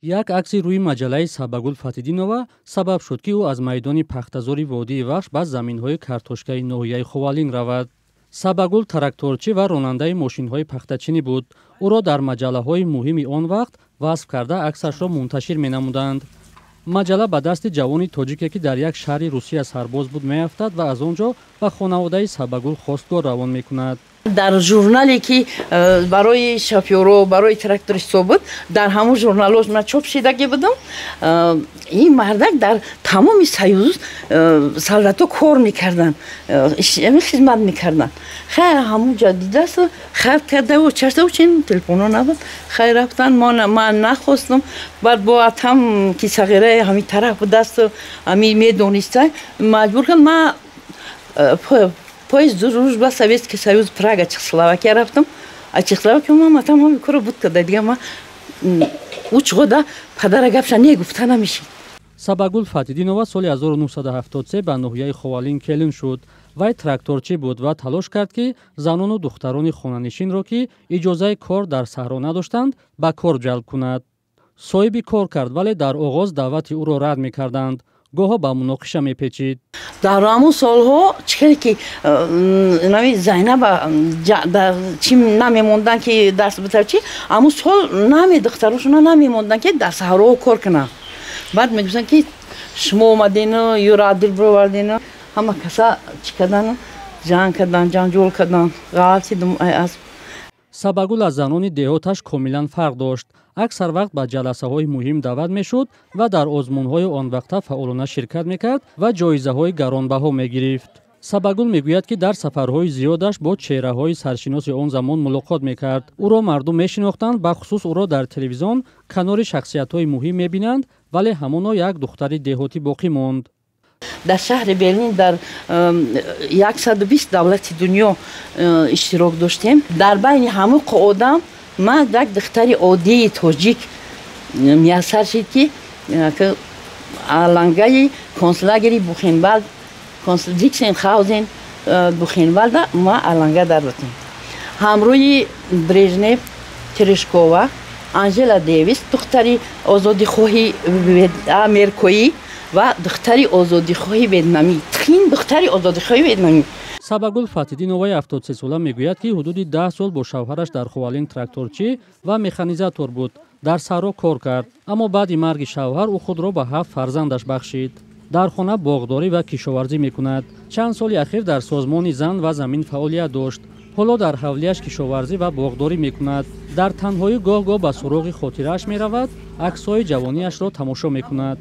Як акси рӯи маҷаллаи Сабагул Фатҳиддинова сабаб шуд, ки ӯ аз майдони пахтазори водии Вахш ба заминҳои картошкаи ноҳияи Ховалинг равад. Сабагул тракторчӣ ва ронандаи мошинҳои пахтачинӣ буд. Ӯро дар маҷаллаҳои муҳими он вақт васф карда, аксашро мунташир менамуданд. Маҷалла ба дасти ҷавони тоҷике, ки дар як шаҳри Русия сарбоз буд, меафтад ва аз он ҷо ба хонаводаи Сабагул хостгор равон мекунад. Дар журнале, ки барои шофёро, барои трактористҳо буд, дар ҳамон журналҳо ман чоп шидагӣ будам. Ин мардак дар тамоми Союз солдатҳо кор мекарданд, хизмат мекарданд. Хайр, ҳамон ҷо дидааст, хайр кардаву чаштаву чин телефонҳо набуд. Хайр, рафтан, ман нахостам. Баъд бо атам, ки сағираи ҳамин тараф будасту ҳамин медониста, маҷбур кард. Ман поезд «Дружба», Советский Союз, Прага, Чехословакия рафтам. А Чехословакия ман атам ҳами корро буд карда. Дига ман учғода падара гапша не гуфта намешид. Сабагул Фатҳиддинова соли 1973 ба ноҳияи Ховалинг келин шуд. Вай тракторчӣ буд ва талош кард, ки занону духтарони хонанишинро, ки иҷозаи кор дар саҳро надоштанд, ба кор ҷалб кунад. Соҳиби кор кард, вале дар оғоз даъвати ӯро рад мекарданд, гоҳо ба муноқиша мепечид. Дар ҳамон солҳо чӣ хеле ки нави Зайнаба чӣ намемонданд, ки дарс битав чи, ҳамон сол наме духтарошона намемонданд, ки дар саҳроҳо кор кунанд. Баъд мегуфтанд, ки шумо омадену юра адил бировардену ҳама каса чӣ кардану ҷанг кардан, ҷанҷол кардан, ғалтидум аз. Сабагул аз занони деҳоташ комилан фарқ дошт. Аксар вақт ба ҷаласаҳои муҳим даъват мешуд ва дар озмунҳои он вақта фаъолона ширкат мекард ва ҷоизаҳои гаронбаҳо мегирифт. Сабагул мегӯяд, ки дар сафарҳои зиёдаш бо чеҳраҳои саршиноси он замон мулоқот мекард. Ӯро мардум мешинохтанд, бахусус ӯро дар телевизион канори шахсиятҳои муҳим мебинанд, вале ҳамоно як духтари деҳотӣ боқӣ монд. Дар шаҳри Берлин дар 120 давлати дунё иштирок доштем. Дар байни ҳамон одам ман як духтари оддии тоҷик муяссар шид, ки алангаи концлагери Бухенвалд, Заксенхаузен, Бухенвалда ма аланга дарбатем. Ҳамрӯи Брежнев, Терешкова, Анжела Дэвис, духтари озодихоҳи америкоӣ ва духтари озодихоҳи ветнамӣ, тхин, духтари озодихоҳи ветнамӣ. Сабагул Фатҳиддиноваи 73сола мегӯяд, ки ҳудуди 10 сол бо шавҳараш дар Ховалинг тракторчӣ ва механизатор буд, дар саҳро кор кард, аммо баъди марги шавҳар ӯ худро ба ҳафт фарзандаш бахшид. Дар хона боғдорӣ ва кишоварзӣ мекунад. Чанд соли ахир дар созмони «Зан ва замин» фаъолият дошт. Ҳоло дар ҳавлияш кишоварзӣ ва боғдорӣ мекунад. Дар танҳоӣ гоҳ гоҳ ба суроғи хотирааш меравад, аксҳои ҷавониашро тамошо мекунад.